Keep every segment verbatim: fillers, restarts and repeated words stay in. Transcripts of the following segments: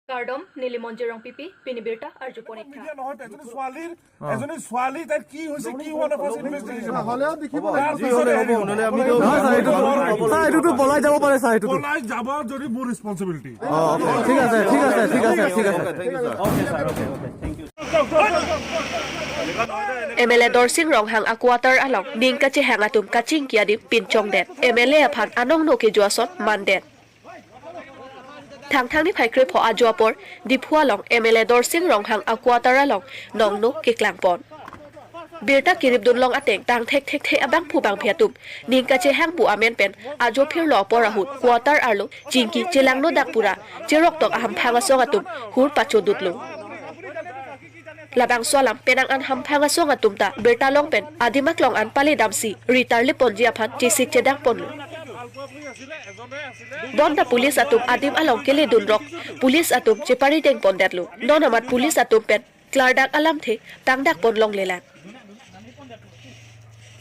Kardom, neli Monjir Rongpipi, pini birta arjupon ek tha. Media নহয়, এজনী ছোৱালীৰ, অ। এজনী ছোৱালী তাইৰ কি হৈছে, কি হোৱা নাই, ফাৰ্ষ্ট ইনভেষ্টিগেশ্যন হ'ব। হ'লেও দেখিব তাৰ যি হ'লে হ'ব, নহ'লে আমি ছাৰ, এইটোতো পলাই যাব পাৰে, ছাৰ, এইটোতো। পলাই যাব যদি মোৰ ৰেছপনচিবিলিটি। অ, অ, ঠিক আছে, ঠিক আছে, ঠিক আছে, ঠিক আছে। Thank you sir. M L A Dorsing Ronghang a-quarter along ning kachehang atum kachingki adim pinchongdet. M L A aphan anongno kejo ason mandet. Thangthang niphai krepho ajo apor Diphu along M L A Dorsing Ronghang a-quarter along nongno keklangpon. Birta kiripdunlong ateng tang thekthekthe abangphu bangphi atum ning kachehang pu amen pen ajo phirlo apor ahut quarter arlo chingki chelangno dak pura cheroktok ahamphang asong atum hur pachodutlo. Labangso alam penang an hamphang asong atum ta birta long pen adim aklong an paledamsi ritar leponji aphan chesik chedangponlo. Bonta police atum adim along keledunrok police atum cheparidengpondetlo. Non amat police atum pen klardak alamthe tangdakpon longlelang.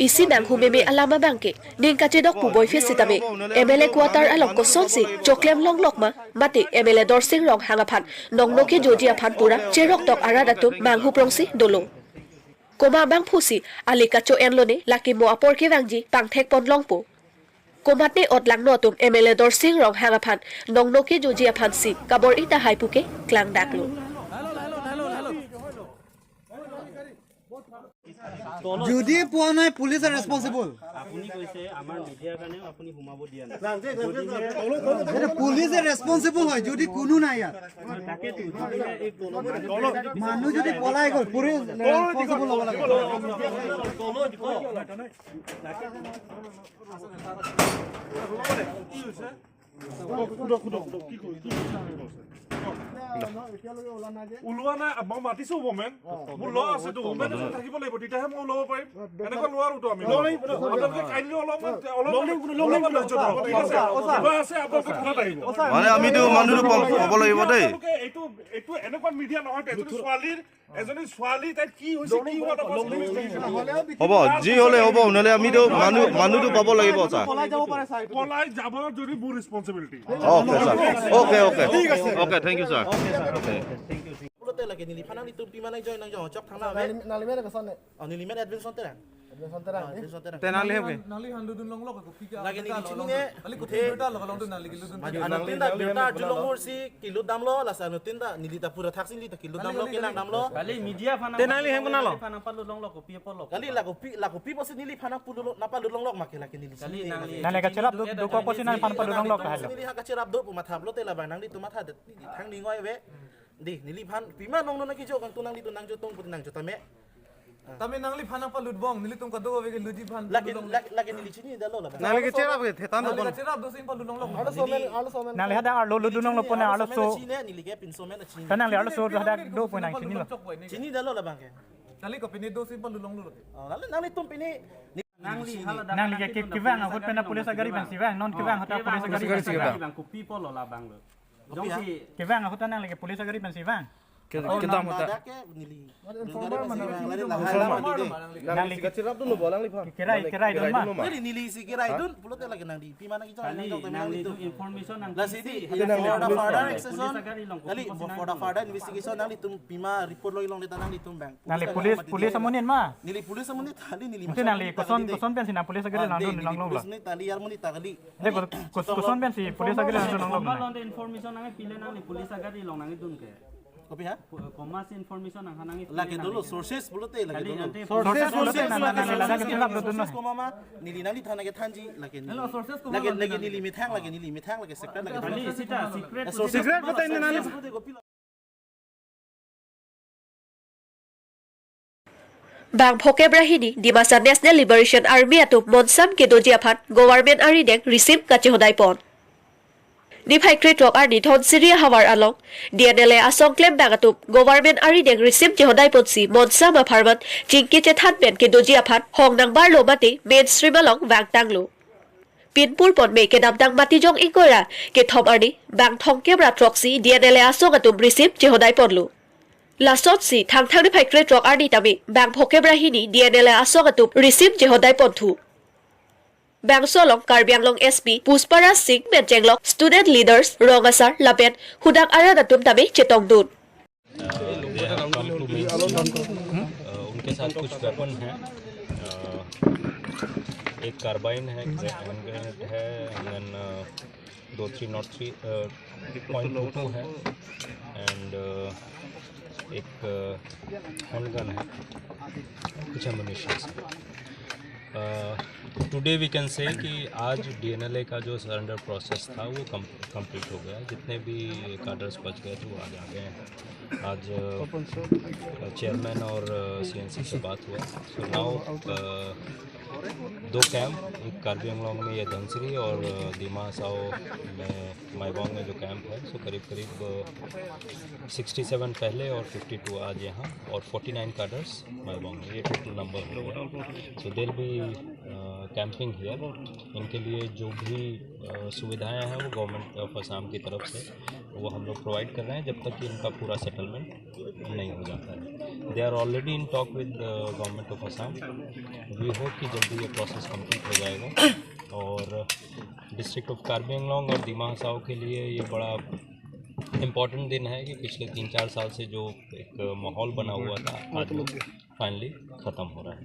Isi nanghu meme alam abangke ning kachedok pu boife sitame M L A quarter along kosonsi choklem longlok ma mate M L A Dorsing Ronghang aphan nongno kejoji aphan pura cheroktok arat atum manghuprongsi dolo. Komat abangphusi ale kacho-enlone lake mo apor kevangji pangthekpon longpo. Komatne otlangno atum M L A Dorsing Ronghang aphan nongno kejoji aphansi kabor-i tahai puke klangdaklo. যদি পোৱা নাই, পুলিচে ৰেছপনচিবল। আপুনি কৈছে আমাৰ মিডিয়াৰ কাৰণেও আপুনি সোমাব দিয়া নাই। এইটো পুলিচে ৰেছপনচিবল হয় যদি কোনো নাই ইয়াত। তাকেতো যদিহে এই মানুহ যদি পলাই গ'ল, পুলিচ ৰেছপনচিবল হ'ব লাগে। ওলোৱা নাই, মই মাতিছো ৱমেন। মোৰ ল আছে তো, ৱমেন এজন থাকিব লাগিব, তেতিয়াহে মই ওলাব পাৰিম। এনেকুৱা নোৱাৰো তো আমি। আপোনালোকে কাইণ্ডলি অলপমান, অলপমান ধৈৰ্য ধৰক, ঠিক আছে? কিবা আছে, আপোনালোকে থানাত আহিব। মানে আমিতো মানুহটো পাব পাব লাগিব দেই। আপোনালোকে এইটো, এইটো এনেকুৱা মিডিয়া নহয়, এজনী ছোৱালীৰ, এজনী ছোৱালী তাই কি হৈছে, কি হোৱা নাই, ফাৰ্ষ্ট ইনভেষ্টিগেশ্যন হ'ব। হ'ব, যি হ'লে হ'ব, নহ'লে আমিতো মানুহ, মানুহটো পাব লাগিব, ছাৰ। পলাই যাব পাৰে ছাৰ। পলাই যাব যদি মোৰ responsibility. Okay, sir. Okay, okay. Okay, thank you, sir. Okay. Pulote lake neli phan nanglitum pima nangjoin nangjong chok thangna ave. Neli, neli met advance on terang. Advance on terang. Advance on terang. Tenang lihat ke? Nangli han ludun longlok ko pika. Lake neli chinine. Ali ko theta lo long tu nangli ludun. Maju nangli tinda nangli birta nangli julong mursi kilut damlo lasa no tinda neli ta pura thaksi neli ta kilut damlo kilang damlo. Kali media phan. Tenang lihat kenal lo. Phan palut longlok ko pi apolok. Kali lakopi lakopi posi neli phan palut lo napa lut longlok make lake neli. Kali nangli. Nangli kacherap do do ko posi nangli phan palut longlok ka halo. Neli ha kacherap do pu matha pulote labang nanglitum matha det neli thang ning oi ave. Di, neli phan, pima nongno nangkejo kangtung nanglitum nangjo tong put nangjo tame. Tame nangli phan nangpalut bong, nelitum kadokave ke luji phan. Lake, lake, lake neli chinidetlo labang. Nangli kacherap ke, thetan do bong. Kacherap do sing palut longlok. Arlo somen, arlo somen. Nangli hadak arlo ludun longlo pon arlo so. Chini, neli ke pinso men chini. Kan nangli arlo so hadak do pon nang chinilo. Chinidetlo labang ke. Kali ko pini do sing palut longlo. Oh, nangli, nanglitum pini. Nangli hala. Nangli ke kevang ahut pen police agari bang sivang, non kevang ahut police agari bang sivang. Bang kopi apotlo labang lo. Kopi ya? Jongsi kevang ahut nangli ke police agari bang sivang. Ke-, oh, kedam nang ahut. Dadak ke neli. Informer mana? Informer mana? Nangli kacherap dun lo, nangli phan. Kerai, kerai dun ma? Neli, neli si kerai dun, pulote lake nangli pima nangkejong nangkejong tame nangli nangli tu. Information nang. Lasi di, for the further accession. Police agari long. Kali, for the further investigation nanglitum pima report loi longle ta nanglitum bang. Nangli police, police amonit ma? Neli police amonit tali neli. Mungkin nangli koson, koson pensi nang police agari nang dun nang long la. Police ni tali yar monit tali. Nangli kos-, kos-, koson pensi police agari nang dun nang long. Malon de information nangpile nangli police agari long nangdun ke. Kopi ha? Ko-, komas information nang nangpile. Lake dolo sources pulote lake dolo. Sources pulote nang nang lake sources komat ma neli nangli thana ke thanji lake neli. Hello, sources komat lake, lake neli methang lake neli methang lake secret lake. Kali sita secret. Sources secret pulote nang. Bang phokep ra hini Dimasa National Liberation Army atum monsam kedoji aphan government arideng risim kachehodai pon. Niphai krethrok arni Dhonsiri ahavar along D N L A asong klembang atum government arideng risim chehodai ponsi monsam apharman chingki chethan pen kedoji aphan hong nangbarlo mate mainstream along vangtanglo. Pinpur ponme kedamtang Matijong ingkoi ra kethom arni bang thomkep ra throksi D N L A asong atum risim chehodai ponlo. Lasonsi Thangthang niphai krethrok arni tame bang phokep ra hini D N L A asong atum risim chehodai ponthu. Bangso along Karbi Anglong S P Pushparaj Singh pen chenglok student leaders, rong asar lapen hudak arat atum tame chetongdun. They have come to me. Uh, उनके साथ कुछ वेपन है। Uh, एक carbine है, एक hand grenade है, and then uh, दो three naught three point two two है, एंड एक हैंड गन है, कुछ एमुनिशन है। टुडे वी कैन से कि आज डीएनएलए का जो सरेंडर प्रोसेस था वो कंप्लीट हो गया। जितने भी काडर्स बच गए थे वो आज आ गए हैं। आज चेयरमैन और सीएनसी से बात हुआ। सो नाउ दो कैंप, एक कार्बी आंगलोंग में ये धनसरी और अ, दीमा हासाओ में माईबोंग में जो कैंप है, सो करीब करीब सिक्सटी सेवन पहले और फिफ्टी टू आज यहाँ और फोर्टी नाइन काडर्स माईबोंग में, ये टोटल नंबर हो गया। So they'll be camping here। इनके लिए जो भी अ, सुविधाएं हैं वो गवर्नमेंट ऑफ असम की तरफ से वो हम लोग प्रोवाइड कर रहे हैं, जब तक कि इनका पूरा सेटलमेंट नहीं हो जाता है। They are already in talk with government of Assam। We hope कि जल्दी ये प्रोसेस कंप्लीट हो जाएगा। और डिस्ट्रिक्ट ऑफ कार्बी आंगलोंग और दीमा हासाओ के लिए ये बड़ा इम्पोर्टेंट दिन है कि पिछले तीन चार साल से जो एक माहौल बना हुआ था, आज वो फाइनली ख़त्म हो रहा है।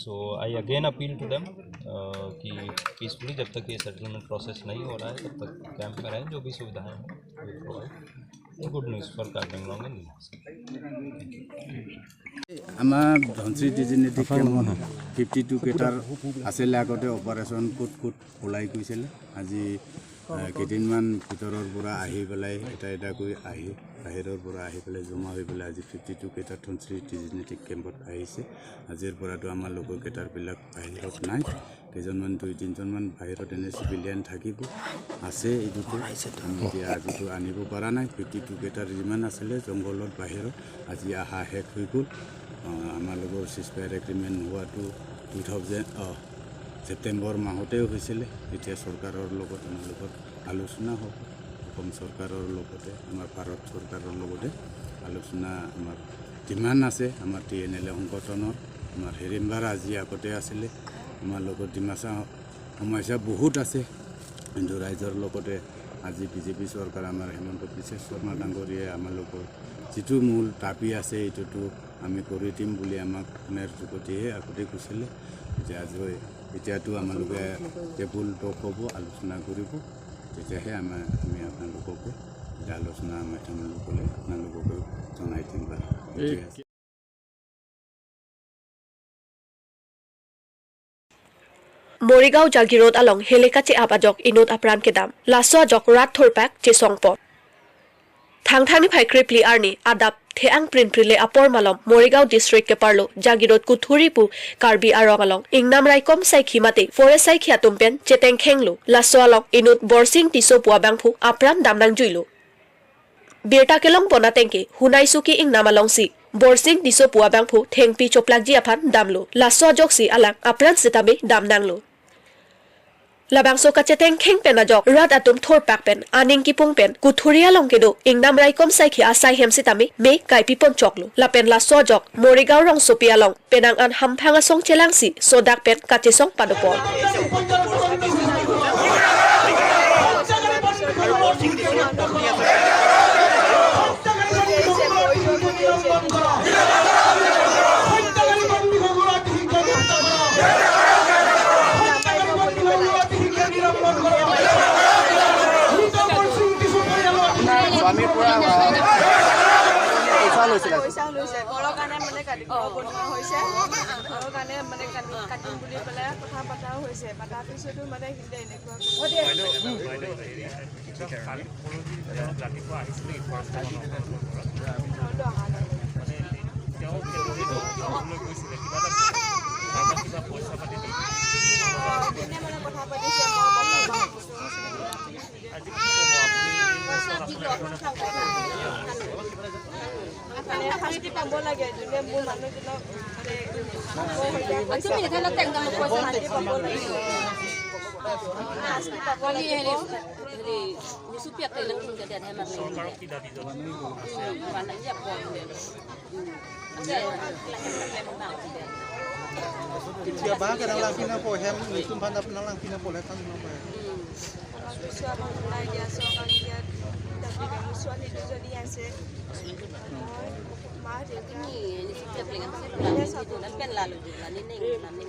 So I again appeal to them कि पीसफुली जब तक ये सेटलमेंट प्रोसेस नहीं हो रहा है, तब तक कैंप में रहें। जो भी सुविधाएं हैं, we provide। Good news for Karbi Anglong and Dima Hasao। আমাৰ ধনশিৰি টিজিনেটিক কেম্প ফিফটি টু কেইটাৰ আছিলে আগতে অপাৰেশ্যন, ক'ত ক'ত ওলাই গৈছিলে। আজি আহ, কেইদিনমান ভিতৰৰ পৰা আহি পেলাই এটা এটাকৈ আহি বাহিৰৰ পৰা আহি পেলাই জমা হৈ পেলাই আজি ফিফটি টু কেইটা ধনশিৰি টিজিনেটিক কেম্পত আহিছে। আজিৰ পৰাতো আমাৰ লগৰ কেইটাৰবিলাক বাহিৰত নাই। কেইজনমান দুই তিনিজনমান বাহিৰত এনে চিভিলিয়ান থাকিব আছে। এইটোতো আমি এতিয়া আজিতো আনিব পৰা নাই। ফিফটি টু কেইটাৰ যিমান আছিলে জংঘলত বাহিৰত, আজি অহা শেষ হৈ গ'ল। আহ, আমাৰ লগৰ চিজফায়াৰ এগ্ৰিমেণ্ট হোৱাটো টু থাউজেণ্ড ছেপ্টেম্বৰ মাহতেও হৈছিলে। তেতিয়া চৰকাৰৰ লগত আমাৰ লগত আলোচনা হ'ব, অসম চৰকাৰৰ লগতে আমাৰ ভাৰত চৰকাৰৰ লগতে আলোচনা, আমাৰ ডিমাণ্ড আছে। আমাৰ টি এন এল এ সংগঠনৰ আমাৰ হিড়িম্বাৰ আজি আগতে আছিলে, আমাৰ লগত ডিমাচা সমস্যা বহুত আছে। কিন্তু ৰাইজৰ লগতে আজি বিজেপি চৰকাৰ, আমাৰ হিমন্ত বিশ্ব শৰ্মা ডাঙৰীয়াই আমাৰ লগৰ যিটো মূল দাবী আছে, এইটোতো আমি কৰি দিম বুলি আমাক ফোনৰ যোগেদিহে আগতে কৈছিলে যে আজি এতিয়াতো আমালোকে টেবুল টক হ'ব, আলোচনা কৰিব, তেতিয়াহে আমাৰ আমি আপোনালোককে এতিয়া আলোচনা মাধ্যম লৈ আপোনালোককে জনাই দিম বা। Morigaon Jagiroad along heli kache-ap ajok inut apran kedam. Laso ajok rat thurpak chesong apor. Thangthang niphai krepli arni adap the-ang prinpri le apor malom Morigaon district keparlo Jagiroad Kuthuri pu Karbi arong along ingnam raikom saikhi mate forest saikhi atum pen chetengkhenglo. Laso along inut Borsing Tisso pu abangphu apran damnangjuilo. Birta kelong pon atengke Hunai Suki ingnam alongsi Borsing Tisso pu abangphu thengpi choplakji aphan damlo. Laso ajoksi alang apran sitame damnanglo. Labangso kachetengkheng pen ajok rat atum thurpak pen aning kipung pen Kuthuri along kedo ingnam raikom saikhi asai hem sitame me kaipipon choklo. Lapen laso ajok Morigaon rongsopi along penang an hamphang asong chelangsi sodak pen kachesong padopon. স্বামীৰ পৰা উশাহ লৈছিলে। পইচা লৈছে, ঘৰৰ কাৰণে মানে কাটি, ঘৰ বনোৱা হৈছে, ঘৰৰ কাৰণে মানে কাটি, কাটিম বুলি পেলাই কথা পতাও হৈছে, পতাৰ পিছতো মানে সিহঁতে এনেকুৱা কৰিছে। বাইদেউ, বাইদেউ, হেৰি, কালি পৰহি তেওঁ ৰাতিপুৱা আহিছিলে নেকি ফৰেষ্ট ডিপাৰ্টমেণ্টৰ ঘৰত? ঘৰলৈ অহা নাই। মানে তেওঁ কেনেদৰে লগ-, লগ লৈ গৈছিলে? কিবা এটা, কাৰোবাক কিবা পইচা পাতি দি অ, কোনে মানে কথা পাতিছে, মই গম নাপাওঁ। আজি কি ক'ব আপুনি? মানে শাস্তি পাব লাগে, যোনে মোৰ মানুহজনক মানে শাস্তি পাব লাগে। শাস্তি পাব লাগে। চৰকাৰক কি দাবী জনাব? Ketia ba kenang langpina po hem, itum phan ap nang langpina po le tang po hem. Suami mulai dia seorang dia, tapi kamu suami itu jadi yang se-, ma dia kan. Ini, ini setiap dengan saya pulang itu, dan pen lalu juga, ini, ini, ini.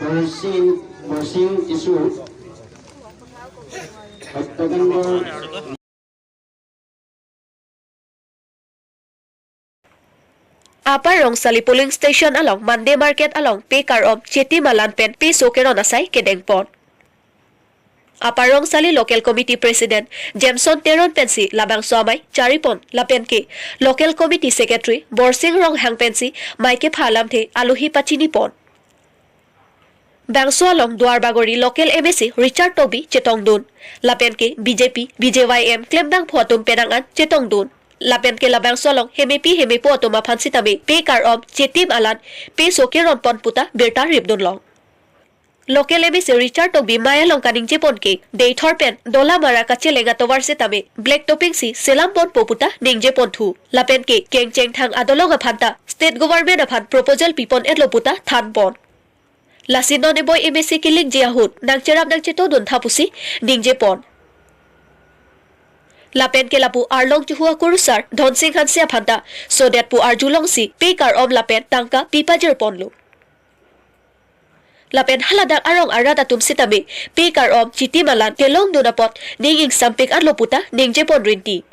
Borsing, Borsing Tisso. Haptagan Bor. Upper Rongsali polling station along Monday market along pe kar-om Chetim Alan pen peso keron asai kedengpon. Upper Rongsali Local Committee President Jameson Teron pensi labangso amei charipon lapen ke Local Committee Secretary Borsing Ronghang pensi mei kepha alamthe alohi pachinipon. Bangso along Duar Bagori Local M A C Richard Tokbi chetongdun. Lapen ke B J P, B J Y M klembangphu atum penang an chetongdun. Lapen ke labangso along hemepi hemepo atum aphan sitame pe kar-om Chetim Alan peso keronpon puta birta ripdunlong. Local M A C Richard Tokbi mei along kaningjepon ke Deithor pen Dolamara kacheleng atovar sitame black topping si selamponpo puta ningjeponthu. Lapen ke kengchengthang adolong aphanta State Government aphan proposal pipon-etlo puta thanpon. Lasi non eboi M A C kelikji ahut nangcherap nangchetongdun tha pusi ningjepon. Lapen ke lapu arlong chuhu akurusar Dhonsing Hanse aphanta sodet pu arjulongsi pe kar-om lapen tangka pipajirponlo. Lapen haladak arong arat atum sitame pe kar-om Chetim Alan kelongdun apot ning ingsampik-etlo puta ningjepon rinti.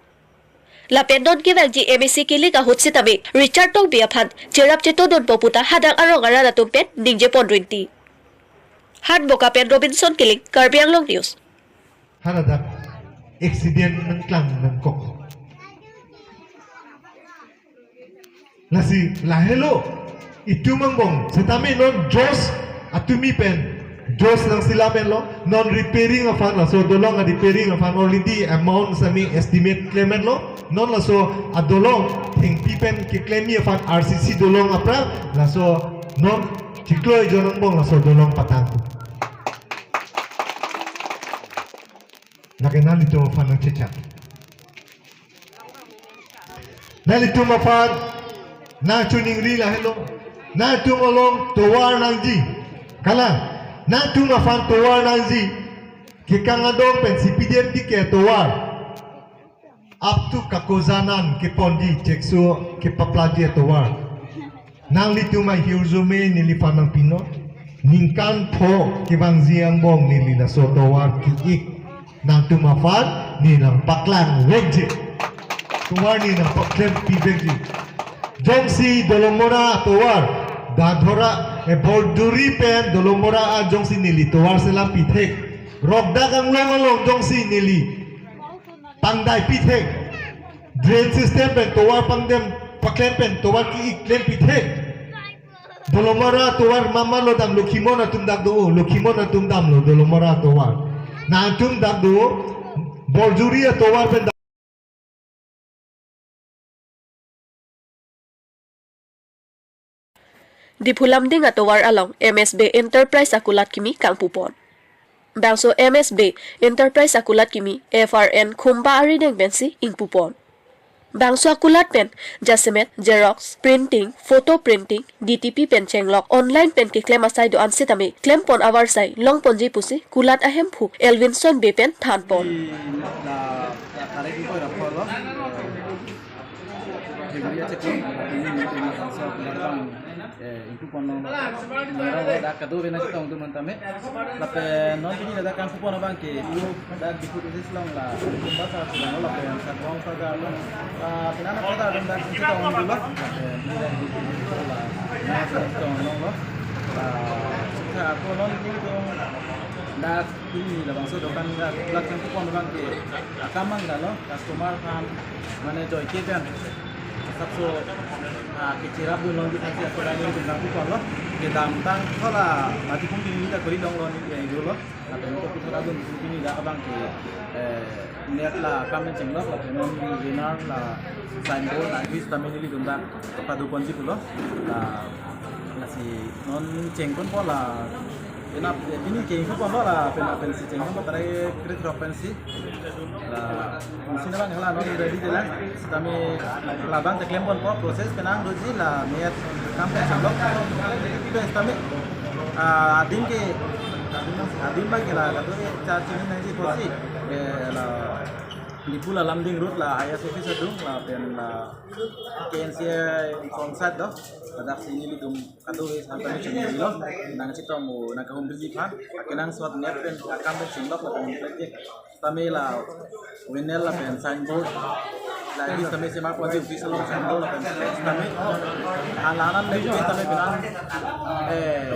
Lapen non kevangji M A C kelik ahut sitame Richard Tokbi aphan cherap chetongdunpo puta hadak arong arat atum pen ningjepon rinti. Hanboka pen Robinson Killing, Karbi Anglong News. Haladak accident nangklang nangkok. Lasi lahelo itum angbong setame non Josh atumi pen Josh nangsilamenlo, non repairing aphan, laso dolong a-repairing aphan already amount sami estimate klemenlo, non laso adolong thengpi pen keklemji aphan R C C dolong aphrang, laso non chiklo ejon angbong laso dolong patang. Lake nanglitum aphan nangchechak. Nanglitum aphan nangchiningri lahelo. Nangtum along tovar nangji. Kalang, nangtum aphan tovar nangji. Kekang adong pensi pidetji ke tovar. Up to Kakojanan keponji, Chekso kepaplaji tovar. Nanglitum ahirjume neliphan nangpinon. Ningkan pho kevangji angbong neli laso tovar ki-ik nangtum aphan ne nangpaklang vekji. Tovar ne nangpaklem pivekji. Jongsi Dolamara tovar, Dadhora, eh, Borjuri pen Dolamara a jongsi neli tovar selam pithek. Rokdak anglong along jongsi neli pangdai pithek. Drain system pen tovar pangdem paklem pen tovar ki-ik klem pithek. Dolamara tovar mama lo dam, Lokhimon atum dak do, Lokhimon atum damlo Dolamara tovar. Nangtum dak do, Borjuri atovar pen dam. Diphu Lumding atovar along M S B Enterprise akulat kimi kangpupon. Bangso M S B Enterprise akulat kimi F R N Khumba arideng pensi ingpupon. Bangso akulat pen jasemet, xerox, printing, photo printing, D T P pen chenglok, online pen keklem asai do-an sitame klempon avarsai longponji pusi kulat ahemphu Elvinson Bey pen thanpon. Di la, la tarik ko ra polo. February achiklo, ini meeting langsung datang, eh, ingpupon lo. Mera lo dak kadokave nangchetongdun tame. Lapen non pini ladak kangpupon abang ke, dak Diphu East along la, Khumba sa pulang lo, lapen Sakwang sa ga lo. Ah, pini anak kita ada dak chetongdunlo. Lapen pini dak Diphu East la, nangchetonglo. Ah, sa ko non pini tu dak pini labangso dokan dak, dak kangpupon abang ke, akam mang dalo. Customer aphan mane joike pen asapso, ah, kechirapdun longji aphansi aso lain dun nangpupon lo. Kedamtang thola mati pung pini ta kori longlo ni, eh, dolo. Lapen ko puthot adun pung pini dak abang ke, eh, net la kam chenglok, lapen non banner la signboard la vis ta nelitum dak padoponji pulo. La, lasi non chengponpo la Penap, eh, pini ke ingkup ambo la, penap pensi chengkam patrai krit rok pensi. La, sini bang hala non ready de la. Kami labang teklem pon po proses penang doji la niat kam ke chalok. Itu kami, ah, adim ke, adim bang ke la, katu ke charging nangji posi. Eh, la, Diphu la Lumding Road la I S office adung, lapen la K N C I konsat do. Ladak si nelitum kadokave sampai chini lo. Nangchetong mo nangkahumriji aphan. Akenangsot net pen akam pen chinglok lapen project. Tame la wall lapen signboard. La di tame sema pon office along signboard lapen tame. Halanan le tame bilang, eh,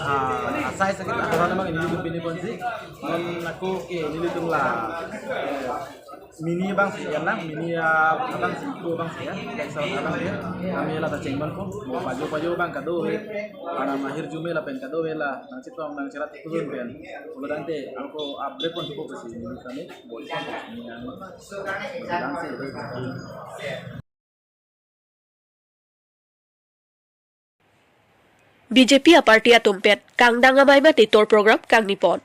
ah, asai sakit akoran mang ini pini ponsi. Non ako ke nelitum la, eh, mini bang si ya lang, mini, ah, abang si, ko bang si ya, kaisa abang ya. Kami la ta chengban ko, mo pajo pajo bang kado he, ana mahir jume lapen kado he la, nangchetong nangcherat kulun pen. Ulo dangte, ako update pon ko si mini kami, bo si mini kami. Dang si. B J P aparty atum pen kangdang amei mate tour program kangni pon.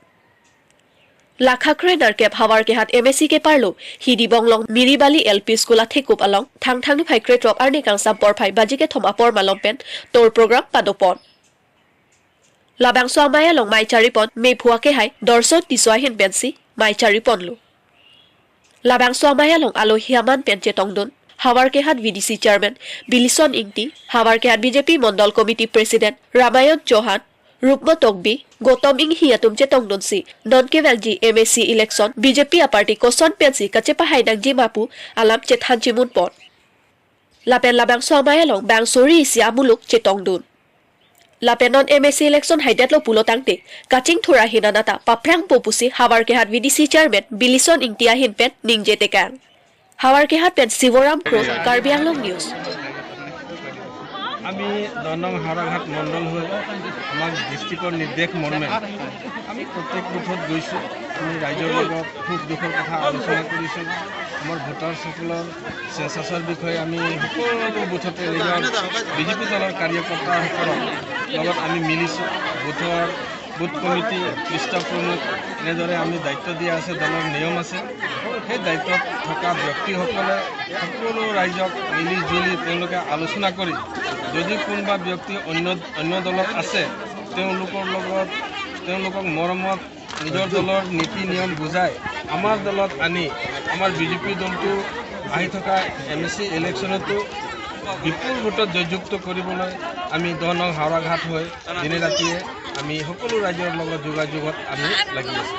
Lakha kre nerkep Howraghat M A C keparlo Hidi Bonglong Miribali L P School athekup along Thangthang niphai krethrok arni kangsam porphai baji kethom apor malom pen tour program pado pon. Labangso amei along mei chari pon mephu akehai Dorson Tisso ahin pensi mei chari ponlo. Labangso amei along alohi aman pen chetongdun Howraghat V D C chairman Bilison Ingti, Howraghat B J P Mondol Committee President Ramayon Chauhan, Rupmo Tokbi, Gautam Inghi atum chetongdunsi non kevangji M A C election B J P aparty koson pensi kachepahai nangji ma pu alam chethan chimun pon. Lapen labangso amei along bang suri isi amuluk chetongdun. Lapen non M A C election haidetlo pulo tangte kachingthur ahin anat ta paphrangpo pusi Howraghat V D C chairman Bilison Ingti ahin pen ningje tekang. Howraghat pen Sivoram Kro, Karbi Anglong News. আমি দহ নং হাওৰাঘাট মণ্ডল হৈ আমাৰ ডিষ্ট্ৰিক্টৰ নিৰ্দেশ মৰ্মে আমি প্ৰত্যেক বুথত গৈছোঁ। আমি ৰাইজৰ লগত সুখ দুখৰ কথা আলোচনা কৰিছোঁ। আমাৰ ভোটাৰসকলৰ চেঞ্চাছৰ বিষয়ে আমি সকলো বুথতে নিজৰ বিজেপি দলৰ কাৰ্যকৰ্তাসকলৰ লগত আমি মিলিছোঁ। বুথৰ বুথ কমিটি, পৃষ্ঠ প্ৰমুখ, এনেদৰে আমি দায়িত্ব দিয়া আছে, দলৰ নিয়ম আছে। সেই দায়িত্বত থকা ব্যক্তিসকলে সকলো ৰাইজক মিলি জুলি তেওঁলোকে আলোচনা কৰি যদি কোনোবা ব্যক্তি অন্য, অন্য দলত আছে, তেওঁলোকৰ লগত, তেওঁলোকক মৰমত নিজৰ দলৰ নীতি নিয়ম বুজাই আমাৰ দলত আনি আমাৰ বিজেপি দলটো আহি থকা এম এ চি ইলেকশ্যনতো বিপুল ভোটত জয়যুক্ত কৰিবলৈ আমি দহ নং হাওৰাঘাট হৈ দিনে ৰাতিয়ে আমি সকলো ৰাইজৰ লগত যোগাযোগত আমি লাগি আছোঁ।